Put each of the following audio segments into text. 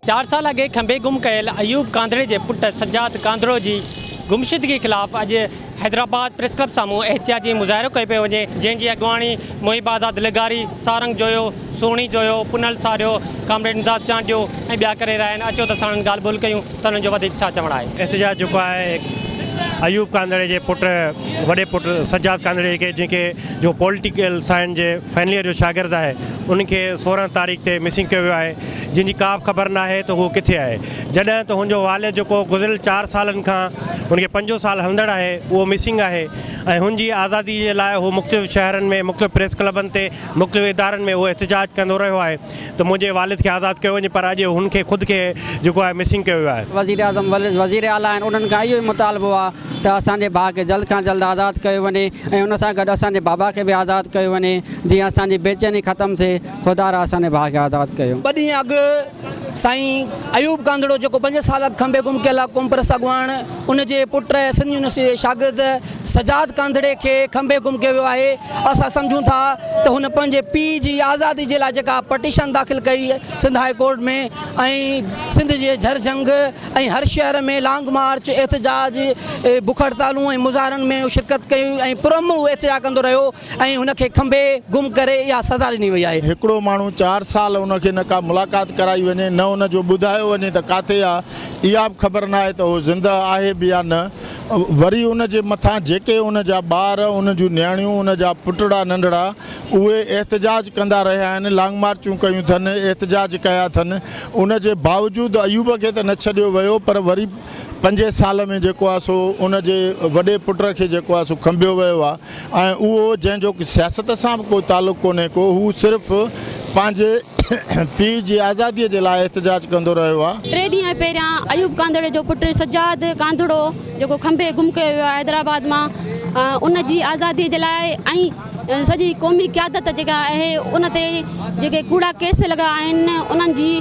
4 سال اڳي کنڀي گم ڪيل ايوب ڪانڌڙي جي پٽ سجاد ڪانڌڙو جي گمشدگي خلاف اڄ حيدرآباد پريس ڪلب سامهون احتجاجي مظاهرو ڪيو پيو وڃي، جنهن جي اڳواڻي محب آزاد لغاري، سارنگ جويو، سهڻي جويو، پنهل ساريو، ڪامريڊ امداد چانڊيو ۽ ٻيا ڪري رهيا آهن، اچو ته ساڻن ڳالهه ٻولهه ڪيون ته انهن جو وڌيڪ ڇا چوڻ آهي. احتجاج جيڪو آهي ايوب ڪانڌڙي جي پٽ وڏي پٽ سجاد ڪانڌڙي کي جنهن کي جو پوليٽيڪل سائنس جي فائنل ايئر جو شاگرد آهي ان کي 16 تاريخ تي مسنگ ڪيو ويو آهي جنهن جي ڪا به خبر ناهي ته هو ڪٿي آهي جڏهن ته هن جو والد جيڪو گذريل 4 سالن کان هن کي پنجون سال هلندڙ آهي اهو مسنگ آهي ۽ هن جي آزادي جي لاء هو مختلف شهرن ۾ مختلف پريس ڪلبن تي مختلف ادارن ۾ اهو احتجاج ڪندو رهيو آهي ته منهنجي والد کي آزاد ڪيو وڃي پر اڄ هن کي خود کي جيڪو آهي مسنگ ڪيو ويو آهي. وزيراعظم وزير اعليٰ آهن انهن کان اهو ئي مطالبو آهي ته اسان جي ڀاء کي جلد کان جلد آزاد ڪيو وڃي ۽ ان سان گڏ اسان جي بابا کي به آزاد ڪيو وڃي جيئن اسان جي بيچيني ختم ٿئي خدارا اسان جي ڀاء کي آزاد ڪيو. ٻه ڏينهن اڳ سائين ايوب ڪانڌڙو جيڪو 5 سال اڳ کنڀي گم ڪيل قومپرست اڳواڻ ان جي پٽ سنڌ يونيورسٽي جي شاگرد سجاد ڪانڌڙي کي کنڀي گم ڪيو ويو آهي. اسان سمجهون ٿا ته هن پنهنجي پيء جي آزادي جي لاء جيڪا پٽيشن داخل ڪئي سنڌ هاء ڪورٽ ۾ ۽ سنڌ جي جهر جهنگ ۽ هر شهر ۾ لانگ مارچ، احتجاج، بک هڙتالون ۽ مظاهرن ۾ شرڪت ڪئي ۽ پرامن هو احتجاج ڪندو رهيو ۽ هن کي کنڀي گم ڪري اها سزا ڏني وئي آهي. هڪڙو ماڻهو 4 سال ان کي نه ڪا ملاقات ڪرائي وڃي نه ان جو ٻڌايو وڃي ته ڪاٿي آ اها به خبر ناهي ته هو زنده آهي به يا نه وري ان جي مٿان جيڪي ان جا ٻار ان جون نياڻيون ان جا پٽڙا ننڍڙا اهي احتجاج ڪندا رهيا آهن لانگ مارچون ڪيون ٿن احتجاج ڪيا ٿن ان جي باوجود ايوب کي ته نه ڇڏيو ويو پر وري 5 سال ۾ جيڪو آهي سو ان جي وڏي پٽ کي جيڪو آهي سو کنڀيو ويو آهي ۽ اهو جنهن جو سياست سان به ڪو تعلق ڪونهي ڪو هو صرف پنهنجي پيء جي آزادي جي لاء احتجاج ڪندو رهيو آهي. 3 ڏينهن پهريان ايوب ڪانڌڙي جو پٽ سجاد ڪانڌڙو جيڪو کنڀي گم ڪيو ويو آهي حيدرآباد مان ان جي آزادي جي لاء ۽ سڄي قومي قيادت جيڪا آهي ان تي جيڪي ڪوڙا ڪيس لڳا آهن انهن جي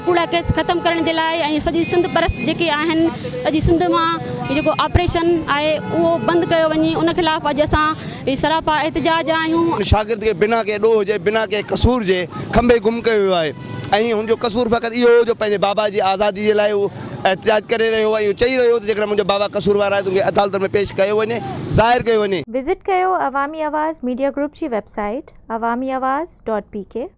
ڪوڙا ڪيس ختم ڪرڻ جي لاء ۽ سڄي سنڌ پرست جيڪي آهن سڄي سنڌ مان جيڪو آپريشن آهي اهو بند ڪيو وڃي ان خلاف اڄ اسان سراپا احتجاج آهيون. ان شاگرد کي بنا ڪنهن ڏوهه جي بنا ڪنهن قصور جي کنڀي گم ڪيو ويو آهي ۽ هن جو قصور فقط اهو هو جو پنهنجي بابا جي آزادي جي لاء هو احتجاج ڪري رهيو هو ۽ اهو چئي رهيو هو ته جيڪڏهن منهنجو بابا قصوروار آهي ته ان کي عدالتن ۾ پيش ڪيو وڃي ظاهر ڪيو وڃي. وزٽ ڪيو عوامي آواز ميڊيا گروپ جي ويب سائيٽ عوامي آواز ڊاٽ پي ڪي.